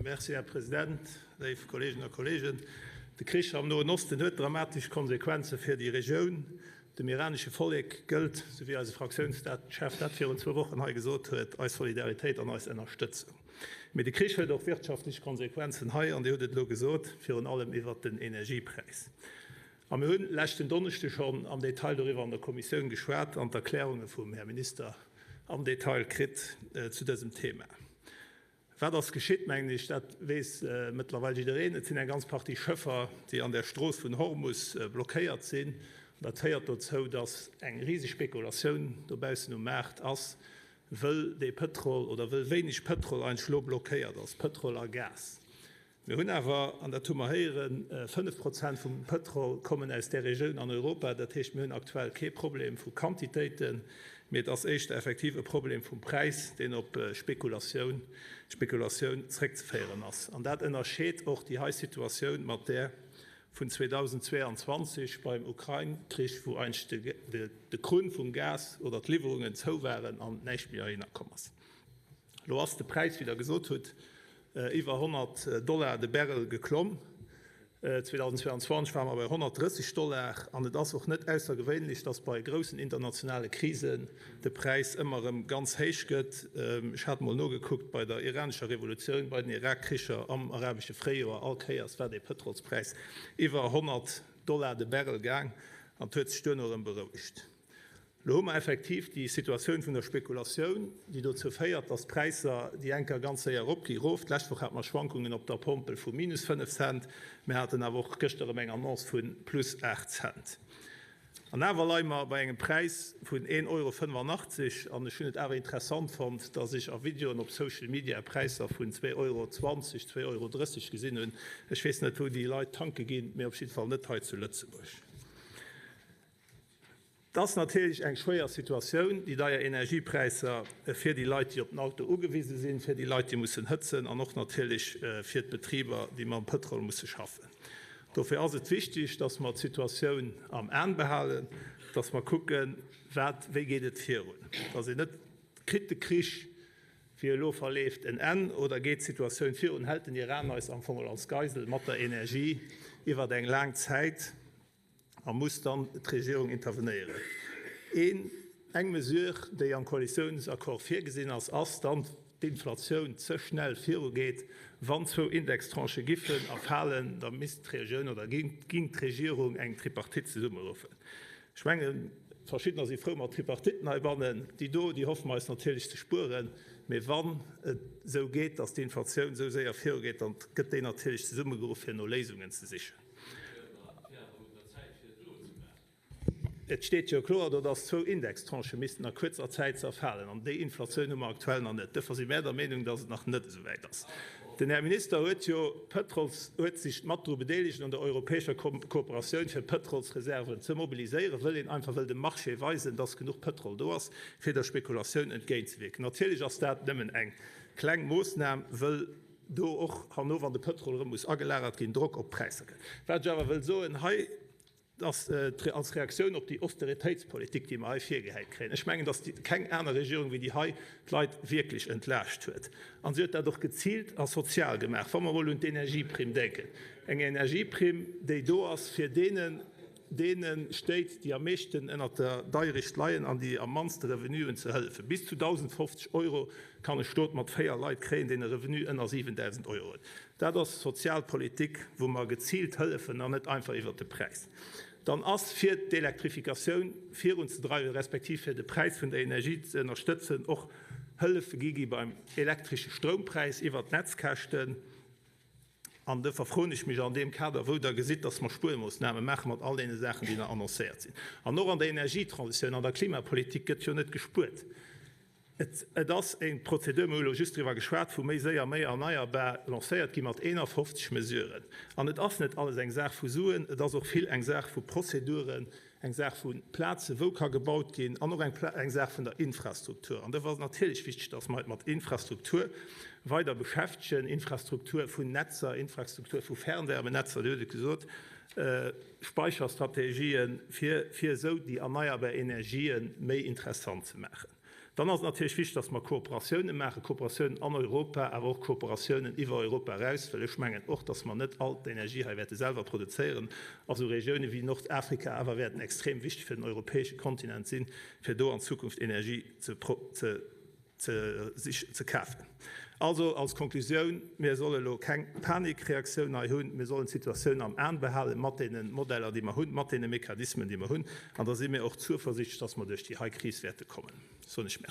Merci, Här President, léif Kolleeginnen a Kolleegen. De Krich am Noen Osten huet dramatesch Konsequenze fir déi Regioun. Dem iranesche Vollek gëllt, sou wéi eise Fraktiounschef dat virun zwou Wochen hei gesot huet, eis Solidaritéit an eis Ënnerstëtzung. Mee de Krich huet och wirtschaftlech Konsequenzen hei, an Dir hutt et elo gesot, virun allem iwwert den Energiepräis. A mir hunn leschten Donneschde schonn am Detail doriwwer an der Kommissioun geschwat an d'Erklärunge vum Här Minister am Detail kritt zu dësem Thema. Wat ass geschitt, mengen ech, dat weess mëttlerweil jiddereen. Et sinn eng ganz Partie Schëffer, déi an der Strooss vun Hormus blockéiert sinn. An dat féiert dozou, datt eng riseg Spekulatioun dobaussen um Maart ass, wëll dee Pëtrol oder wëll wéineg Pëtrol eigentlech elo blockéiert ass, Pëtrol a Gas. Mir hunn awer, an dat hu mer héieren, 5 Prozent vum Pëtrol kommen aus där Regioun an Europa. Dat heescht, mir hunn aktuell kee Problem vu Quantitéiten, mee et ass éischter effektiv e Problem vum Präis, deen op Spekulatioun, Spekulatioun zréckzeféieren ass. An dat ënnerscheet och déi hei Situatioun mat där vun 2022 beim Ukrain-Krich, wou eigentlech de Krunn vum Gas oder d'Liwwerungen zou waren an näischt méi heihinner komm ass. Elo ass de Präis, wéi Der gesot hutt, iwwer 100 Dollar de Barrel geklomm. 2022 ware mer bei 130 Dollar. An et ass och net aussergewéinlech, dass bei groussen internationale Krisen de Präis ëmmer erëm ganz héich gëtt. Ech hat mol nogekuckt, bei der iranescher Revolutioun, bei den Irak-Kricher, am arabesche Fréijoer, all Kéiers war dee Pëtrolspräis iwwer 100 Dollar de Barrel gaang an et huet sech duerno erëm berouegt. Elo hu mer effektiv déi Situatioun vun der Spekulatioun, déi dozou féiert, dass d'Präisser déi eng Kéier ganz séier eropgi erof. D'lescht Woch hate mer Schwankungen op der Pompel vu minus 5 Cent. Mir haten awer och gëschter erëm eng Annonce vu plus 8 Cent. An awer leie mer bei engem Präis vun 1,85 Euro. An ech hunn et awer interessant fonnt, dass ech a Videoen op Social Media Präisser vun 2,20 Euro, 2,30 Euro gesinn hunn. Ech weess net, wou déi Leit tanke ginn, mee op jidde Fall net hei zu Lëtzebuerg. Et ass natierlech eng schwéier Situatioun, déi deier Energiepräisser, fir déi Leit, déi op den Auto ugewise sinn, fir déi Leit, déi mussen hëtzen an och natierlech fir d'Betriber, déi mam Pëtrol musse schaffen. Dofir ass et wichtig, dass mer d'Situatioun am An behalen, dass mer kucken, wat, wéi geet et virun, dass een net, Kritt de Krich, wéi e elo verleeft, en Enn oder geet d'Situatioun virun, hält den Iran eis am Fong als Geisel mat der Energie iwwert eng laang Zäit? A muss dann d'Regierung intervenéieren? Een, eng Mesure, déi am Koalitiounsaccord virgesinn ass, ass, dann d'Inflatioun ze schnell virugeet, wann zwou Indextranchë giffen erfalen, da misst d'Regioun oder ging d'Regierung eng Tripartite zesummeruffen. Ech mengen, verschiddener si frou mat Tripartitten heibannen. Déi do, déi hoffe mer eis natierlech ze spueren. Mee wann et esou geet, datt d'Inflatioun esou séier virugeet, dann gëtt déi natierlech zesummegeruff, fir no Léisungen ze sichen. Et steet jo kloer do, dass zwou Indextranchë missten a kuerzer Zäit zerfalen. An déi Inflatioun hu mer aktuell nach net. Duerfir si mär der Meenung, dass et nach net esou wäit ass. Den Här Minister huet jo Pëtrols, huet sech mat dru bedeelegt un der europäescher Kooperatioun, fir Pëtrolsreserven ze mobiliséieren, wëll een einfach wëll dem Marché weisen, dass genuch Pëtrol do ass, fir der Spekulatioun entgéintzewierken. Natierlech ass dat nëmmen eng kleng Moossnam, wëll do och herno, wann de Pëtrol erëm muss agelagert ginn, Drock op d'Präisser gëtt. Wat ech awer wëll soen hei, ass als Reaktioun op déi Austeritéitspolitik, déi mer hei virgehäit kréien, ech mengen, datt keng aner Regierung wéi déi hei d'Leit wierklech entlaascht huet. A si huet dat och geziilt a sozial gemaach, wa mer emol un d'Energieprimm denken, eng Energieprimm, déi do ass, fir deenen, deene Stéit, déi am meeschten ënnert der Deierecht leien an déi am mannste Revenu hunn, ze hëllefen. Bis zu 1.050 Euro kann e Stot mat 4 Leit kréien, deen e Revenu ënner 7.000 Euro huet. Dat ass Sozialpolitik, wou mer geziilt hëllefen an net einfach iwwert de Präis. Dann ass, fir d'Elektrifikatioun virunzedreiwen, respektiv fir de Präis vun der Energie ze ënnerstëtzen, och Hëllefe gi gi beim elektresche Stroumpräis iwwert d'Netzkäschten. An duerfir froen ech mech an deem Kader, wou Der gesitt, dass mer Spuermoossname maache mat all deene Saachen, déi nach annoncéiert sinn. An och an der Energietransitioun, an der Klimapolitik gëtt jo net gespuert. Et ass eng Prozedur, mir hu elo just driwwer geschwat, vu méi séier, méi erneierbar lancéiert gi mat 51 Mesuren. An et ass net alles eng Saach vu Suen, et ass och vill eng Saach vu Prozeduren, eng Saach vu Plazen, wou ka gebaut ginn, an och eng Saach vun der Infrastruktur. An dofir ass et natierlech wichteg, dass mer eis mat Infrastruktur weider beschäftegen, Infrastruktur vun Netzer, Infrastruktur vu Fernwärmenetzer, Dir hutt et gesot, Speicherstrategien, fir fir esou déi erneierbar Energië méi interessant ze maachen. Dann ass et natierlech wichteg, dass mer Kooperatiounen maachen, Kooperatiounen an Europa, awer och Kooperatiounen iwwer Europa eraus, well ech mengen och, dass mer net all d'Energie hei wäerte selwer produzéieren a sou Regiounen wéi Nordafrika awer wäerten extrem wichteg fir den europäesche Kontinent sinn, fir do an Zukunft Energie ze ze kafen. Also als Konklusioun, Mir solle elo keng Panikreaktioun hei hunn. Mir sollen d'Situatioun am Aen behalen, mat deene Modeller, déi mer hunn, mat deene Mechanismen, déi mer hunn. An da si mir och zuversichtlech, dass mer duerch déi hei Kris wäerte kommen. Soen ech Merci.